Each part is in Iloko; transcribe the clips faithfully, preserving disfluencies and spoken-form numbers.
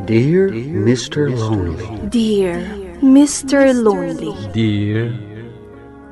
Dear Mister Lonely. Dear Mister Lonely. Dear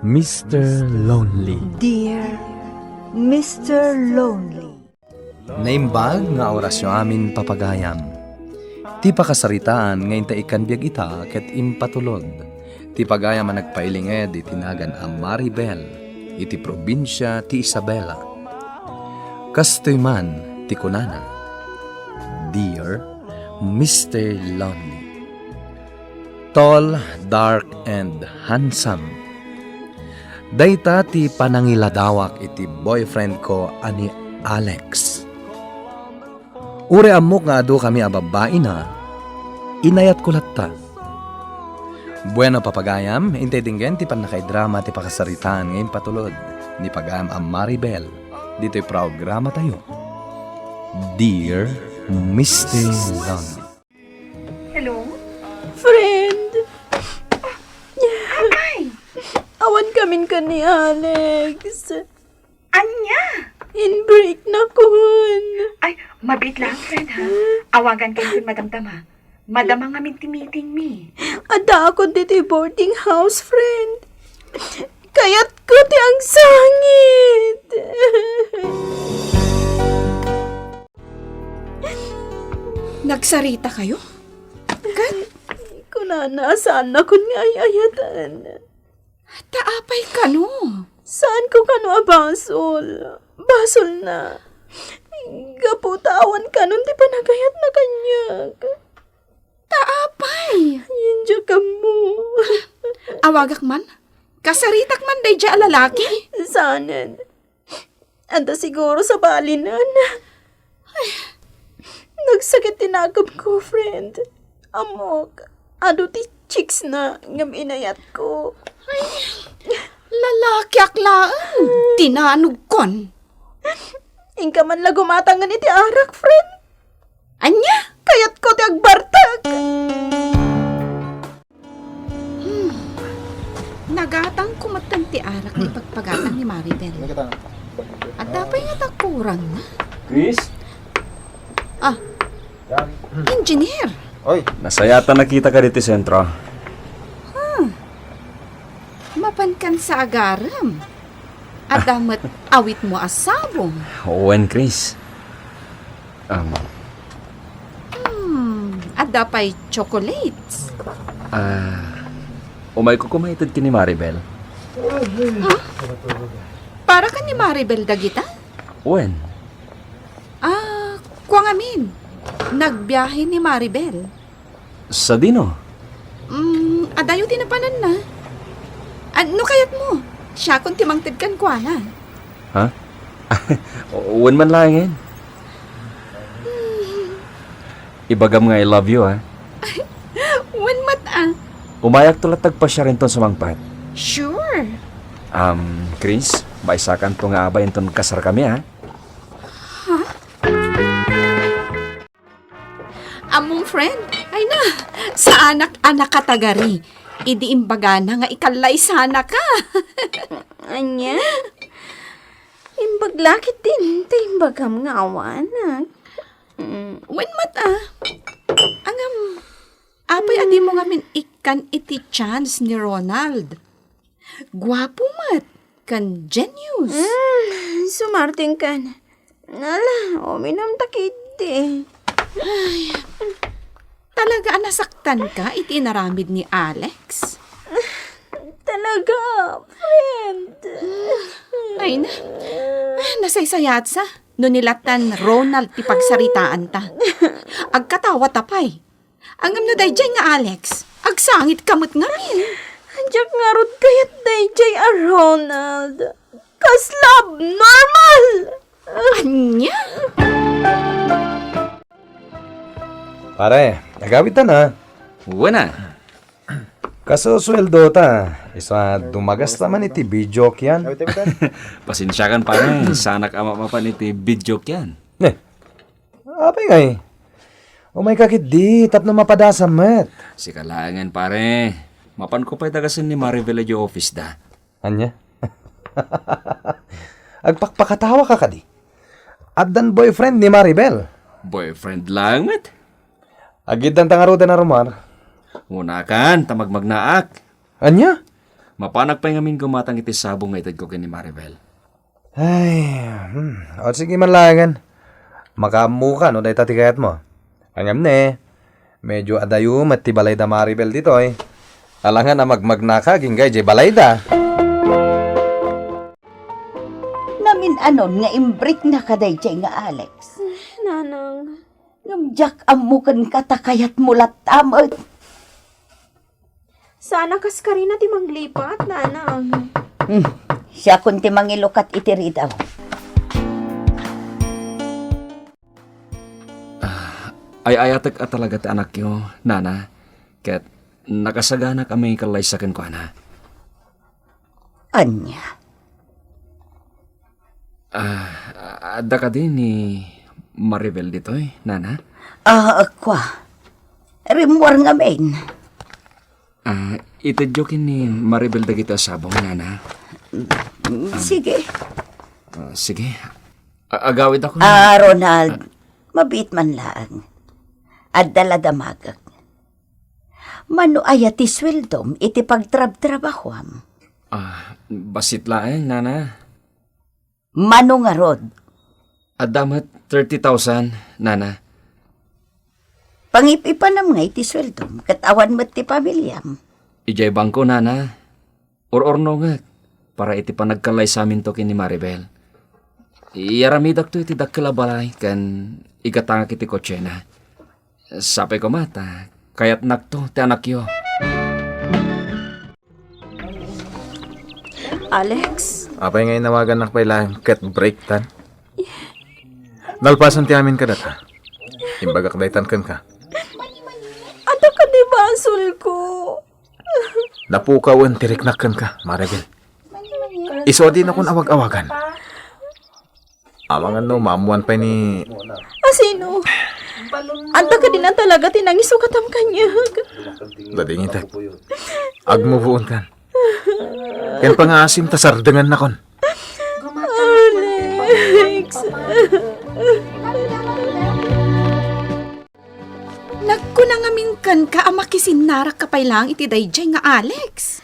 Mister Lonely. Dear Mister Lonely. Naimbag nga orasyo amin, papagayam. Ti pakasaritaan nga inta ikkan biag ita ket impatulod. Ti pagayam a nagpailinged iti nagan a Maribel iti probinsia ti Isabela. Kastoy man ti kunana, "Dear Mister Lonely, tall, dark, and handsome." Dayta ti panangiladawak iti boyfriend ko a ni Alex. Uray ammok nga adu kami a babbai na, inayatko latta. Bueno, papagayam, intay denggen ti pannakaidrama ti pakasaritaan nga impatulod ni pagayam a Maribel ditoy programatayo, Dear Mister Lonely. Hello? Friend! Apay! Awan kamin ken ni Alex. Ania? In-break nakon. Ay, mabiit lang, friend, ha? Awagan kayo kun madamdama. Madama ngamin ti meeting mi. Addaakon ditoy boarding house, friend. Kayatko ti agsangit. Nagsarita kayo? Ket? Kunana, saannakon nga ay-ayatan. Ta apay kano? Saanko kano a basol. Basol na. Gapu ta awan kanon ti panagayatna kaniak. Ta apay? Yan diak ammo. Awagak man? Kasaritak man daydiay a lalaki? Saanen. Adda siguro sabalinen. Ay, nagsakit ti nakemko, friend. Ammok, adu ti chicks na ngem inayatko. Ay, lalakiak laeng. Tinanogkon. Inka man la gumatangen iti arak, friend. Ania? Kayatko ti agbartek. Hmm. Nagatangko metten ti arak nga ipagpagatang ni Maribel. Adda pay ngata kurangna? Chris? Ah. Engineer. Oy. Nasayaat a nakitaka ditoy sentro. Huh. Mapankan sa agarem. Adda met awitmo a sabong. Wen, Chris. Um, Hmm, adda pay chocolates. Ah, umayko koma ited ken ni Maribel. Hmm? Para ken ni Maribel dagita? Wen. Ah, kua ngamin. Nagbiahe ni Maribel. Sadino? Mm, adayo ti napananna. Ah, no kayatmo, siakon ti mangted kenkuana. Ha? Wen man laengen. Ibagam nga I love you, ha? Wen met, ah. Umayakto latta agpasiar inton sumangpet. Sure. Um, Chris, maysakanto nga abay inton kasarkami, ha? Ha? Ammom, friend? Ay na, saanak a nakatagari idi imbagana nga ikallaysanaka. Ania? Imbag la ketdin ti imbagam nga awanak. Mm. Wen met, ah. Ngem, apay a dimo ngamin ikkan iti chance ni Ronald? Guapo met, ken genius. Mm, sumartengkan. Ala, uminumta ketdi. Ay, talaga a nasaktanka iti inaramid ni Alex? Talaga, friend. Ay na. Ah, nasaysayaatsa no ni latan Ronald ti pagsaritaanta. Agkatawata pay. Ngem no daydiay nga Alex, agsangitka met ngamin. Diak ngarud kayat daydiay a Ronald. Kasla abnormal! Ania? Pare, agawidta na. Wen a. Kasu sueldota, isu a dumagasta man iti video kian. Pasensiakan, pare, saanak a mapapan iti video kian. Ne, apay ngay? Umayka ketdi tapno mapadasam met. Sika laengen, pare. Mapanko pay dagasen ni Maribel idiay office da. Ania? Agpakpakatawaka kadi? Addan boyfriend ni Maribel? Boyfriend laeng met. Agiddanta ngaruden a rumar. Unakan, ta magmagnaak. Ania? Mapanak pay ngamin gumatang iti sabong nga itedko ken ni Maribel. Ay, hmm. O, sige man laengen. Makaammoka no dayta ti kayatmo. Ngem ne, medyo adayo met ti balay da Maribel ditoy. Alangan a magmagnaka agingga idiay balayda. Namin-anon nga imbreaknaka daydiay nga Alex? Nanang. Ngem diak ammo kenka ta kayatmo latta met. Saan a kaskarina ti manglipat, Nanang. Hmm. Siakon ti mangilukat iti ridaw. Ah, ay-ayatek a talaga ti anakyo, Nana. Ket nakasaganak a mangikallay sa kenkuana. Ania? Ah, adda kadi ni Maribel ditoy, Nana? Ah, kua. Rimmuar ngamin. Ah, itedyo ken ni Maribel dagiti a sabong, Nana. Mm, sige. Ah, sige. A-, agawidakon. Ah, Ronald, mabiit man laeng. Adda la damagek. Mano aya ti sueldom iti pagtrabtrabahoam? Ah, bassit laeng, Nana. Mano ngarud? Adda met thirty thousand, Nana. Pangip-ipanam ngay ti sueldom ket awan met ti pamiliam. Idiay bangko, Nana. Ur-urnongek para iti panagkallaysaminto ken ni Maribel. Iyaramidakto iti dakkel a balay ken igatangak iti kotsena. Sapay koma ta kayatnakto ti anakyo. Alex? Apay nga inawagannak pay laeng ket break tan? Nalpasan ti amin kadata. Imbagak daytan kenka. Adda kadi basolko? Napukawen ti riknak kenka, Maribel. Isu a dinakon awag-awagan. Amangan no maammoan pay ni... A sino? Adda kadin a talaga ti nangisugatam kaniak? Dadingitek. Agmubuon kan. Ken pangaasim ta sardengannakon. Alex. Nagkuna ngamin kenka a makisinnarakka pay laeng iti daydiay nga Alex.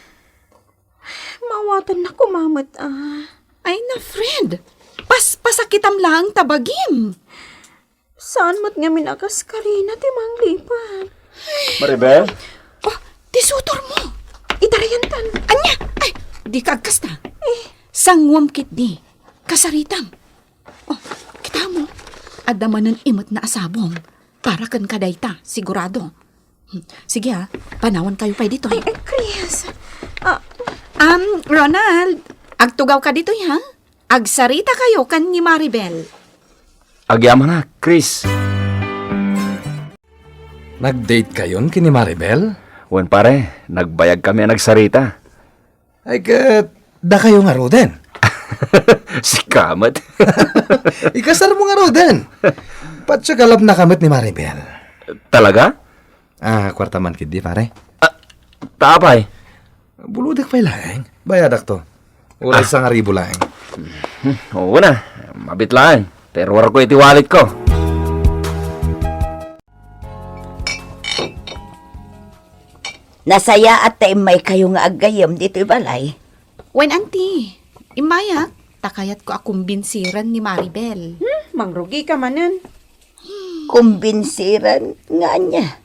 Mawatannak koma met, ah. Ay na, friend. Paspasakitam laeng ta bagim. Saan met ngamin a kaskarina ti manglipat? Maribel? Oh, ti sutormo. Itarayantan. Ania? Ay, dika agkasta. Eh. Sanguam ketdi. Kasaritam. Oh, kitamo. Adda manen imetna a sabong. Para kenka dayta, sigurado. Hmm. Sige ha, panawankayo pay ditoy. Ay, ay, Chris. Ah. Um, Ronald, agtugawka ditoy ha? Agsaritakayo ken ni Maribel. Agyamanak, Chris. Nag-date kayon ken ni Maribel? Wen pare, nagbayagkami a nagsarita. Ay, ket dakayo ngaruden. Sika met. Ikasarmo ngaruden. Patse kalabnaka met ni Maribel. Talaga? Ah, kuarta man ketdi, pare. Ah, ta apay? Bulodek pay laeng. Bayadakto. Uray Ah. sangaribu laeng. Hmm, oo na. Mabit laeng. Pero warko iti wallet ko. Nasayaat ta immaykayo nga aggayyem ditoy balay. Wen, Auntie, immayak, ta kayatko a kumbinsiren ni Maribel. Hmm, mangrugika manen. Kumbinsiren nga ania?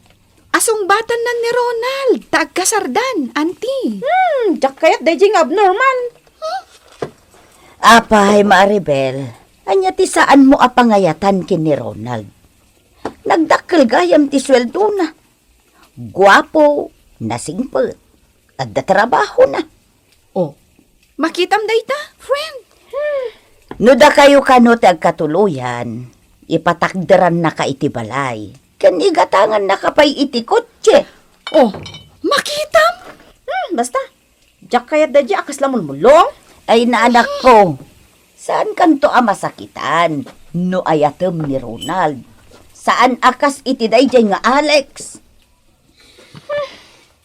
A sungbatanna ni Ronald, ta agkasardan, Auntie. Hmm, diak kayat daydiay nga abnormal. Apay, Maribel, ania ti saanmo a pangayatan ken ni Ronald? Nagdakkel gayam ti sueldona. Guapo, nasingpet, adda trabahona. Oh, makitam dayta, friend? No dakayo kano ti agkatuloyan, ipatakderannaka iti balay, ken igatangannaka pay iti kotse. Oh, makitam? Hmm, basta, diak kayat daydiay a kasla mulmulong. Ay, naanakko, saankanto a masakitan no ayatem ni Ronald. Saan a kas iti daydiay nga Alex.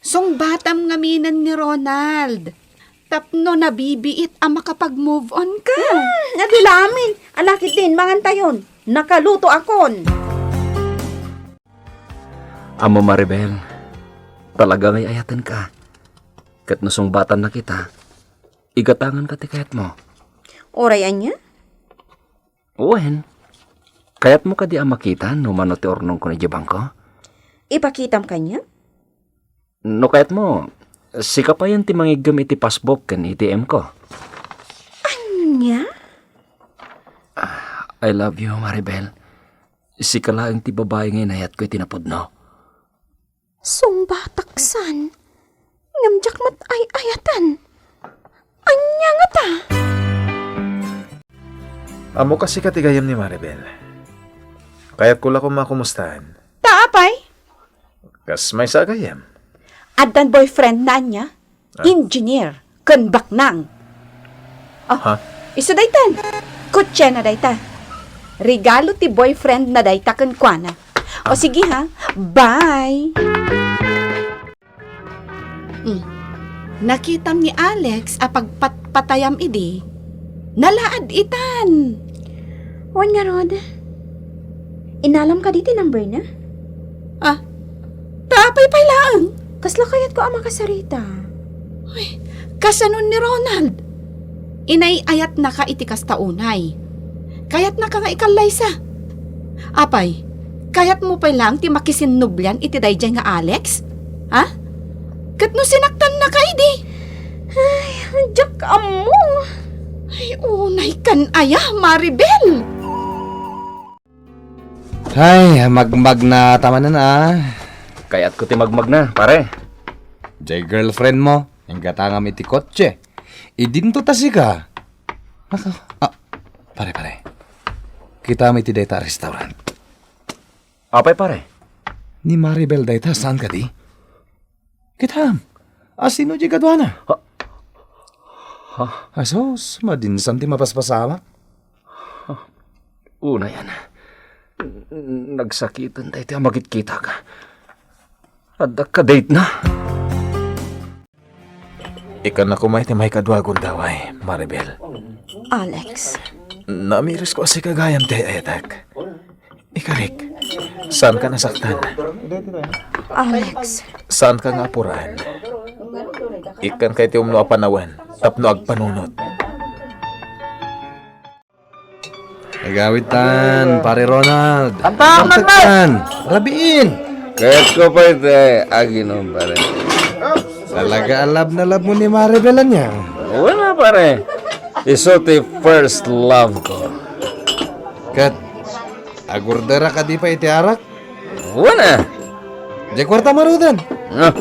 Sungbatam ngaminen ni Ronald tapno nabibiit a makapag-move on ka. Hmm, adi la amin. Ala ketdin, mangantayon. Nakalutoakon. Ammo, Maribel, talaga nga ay-ayatenka. Ket no sungbatannak ita, igatanganka ti kayatmo. Uray ania? Wen, kayatmo kadi a makita no mano ti urnongko idiay bangko? Ipakitam kaniak? No kayatmo, sika payen ti mangiggem iti passbook ken A T M ko. Ania? I love you, Maribel. Sika laeng ti babai nga inayatko iti napudno. Sungbatak san, ngem diak met ay-ayaten. Ania ngata? Ammok a sika ti gayyem ni Maribel. Kayatko la koma a kumustaan. Ta apay? Kas maysa a gayyem. Addan boyfriendna ania? Ah. Engineer ken baknang. Oh, ha? Isu daytan. Kotsena dayta. Regalo ti boyfriendna dayta kenkuana. O, ah, sige ha. Bye. Hmm. Nakitam ni Alex a pagpatpatayam idi. Nalaad itan. Wen ngarud, inalam kadi ti number na? Ah, ta apay pay laeng? Kasla kayatko a makasarita. Uy, kasano ni Ronald? Inay-ayatnaka iti kasta unay. Kayatnaka nga ikallaysa. Apay, kayatmo pay laeng ti makisinnublian iti daydiay nga Alex? Ha? Ket no sinaktannaka idi? Ay, diak ammo. Ay, unay kan aya, Maribel! Ay, magmagna ta manen, ah. Kayatko ti magmagna, pare. Diay girlfriend mo, inggatangam iti kotse. Idinto ta sika. Naka-, ah, pare, pare. Kitam iti dayta a restaurant. Apay, pare? Ni Maribel dayta, saan kadi? Kitam, asino diay kaduana? Ha? Ha? Asus, madinsan ti mapaspasamak. Ha? Unayan. N-, nagsakiten daytoy a makitkitak. Adda kadate na. Ikan na koma iti maikadua a gundaway, Maribel. Alex. Namiresko a sika gayam ti ay-ayatek. Ikarik, saanka nasaktan? Alex. Saanka nga apuraan? Ikkanka iti umno a panawen tapno agpanunot. Agawitan, Pare Ronald. Antam, Antam, Nagmay! Rabiin! Kayatko pay ti aginom, pare. Talaga a love na love mo ni Maribel ania? Wala, pare. Isu ti first love ko. Ket, agordera kadi pay iti arak? Wen a. Diay kuarta, maruden. Ah.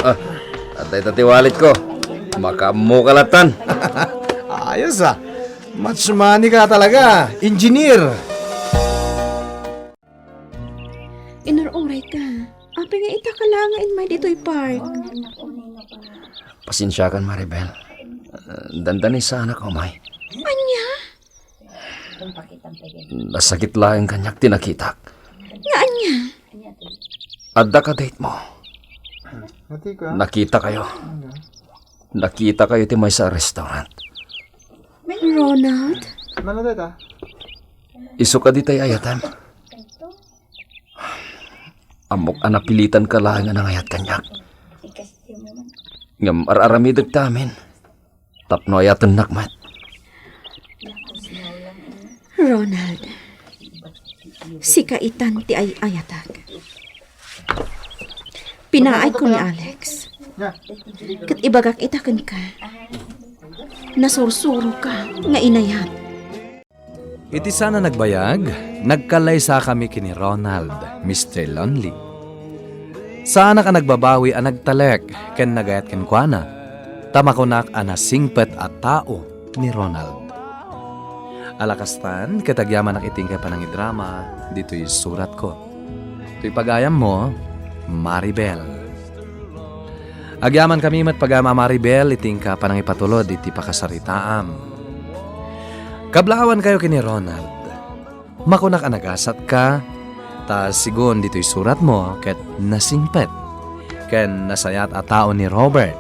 Ah, adda ita ti wallet ko. Makaammoka lattan. Ayos, ah. Much money ka talaga, engineer. Inur-uray ka. Apay nga ita ka la nga immay ditoy park? Pasensiakan, Maribel. Dandani saanak a umay. Ania? Nasakit laeng kaniak ti nakitak. Nga ania? Adda ka date mo. Nakita kayo. Nakita kayo ti maysa a restaurant. Ronald? Isu kadi tay ayatem? Ammok a napilitan ka laeng a nangayat kaniak. Ngem ar-aramidek ti amin tapno ayatennak met. Ronald, sika itan ti ay-ayatak. Pinaayko ni Alex. Ket ibagak ita kenka. Nasursuroka nga inayat. Iti saan a nagbayag, nagkallaysakami ken ni Ronald, Mister Lonely. Saanak a nagbabawi a nagtalek ken nagayat kenkuana, ta makunak a nasingpet a tao ni Ronald. Ala kastan, ket agyamanak iti inkay panangidrama ditoy suratko. Toy pagayammo, Maribel. Agyamankami met pagayam a Maribel iti inka panangipatulod iti pakasaritaam. Kablaawankayo ken ni Ronald. Makunak a nagasatka, ta sigun ditoy suratmo ket nasingpet ken nasayat a tao ni Robert.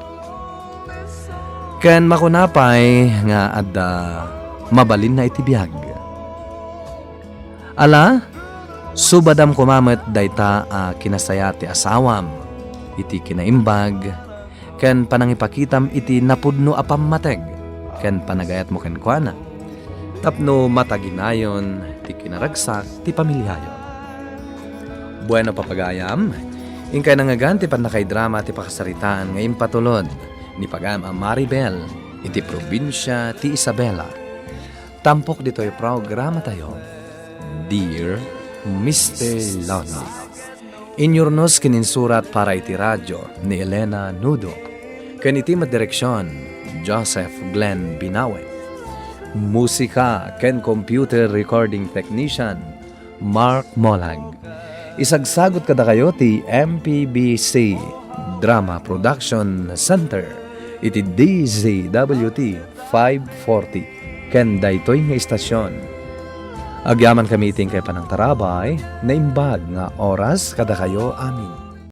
Ken makuna pay nga adda mabalinna iti biag. Ala, Subadam koma met dayta a kinasaya ti asawam iti kinaimbag ken panangipakitam iti napudno a pammateg ken panagayatmo kenkuana tapno mataginayon ti kinaragsak ti pamiliayo. Bueno, papagayam, inkay nangngegan ti pannakaidrama ti pakasaritaan nga impatulod ni pagayam a Maribel iti probinsia ti Isabela. Tampok ditoy programatayo, Dear Mister Lona. Inyurnos ken insurat para iti radio ni Elena Nudo. Ken iti met direksion, Joseph Glenn Binawe. Musika ken computer recording technician, Mark Molag. Isagsagut kadakayo ti M P B C Drama Production Center iti D Z W T five forty ken daytoy nga istasion. Agyamankami iti inkay panangtarabay, naimbag nga oras kadakayo amin.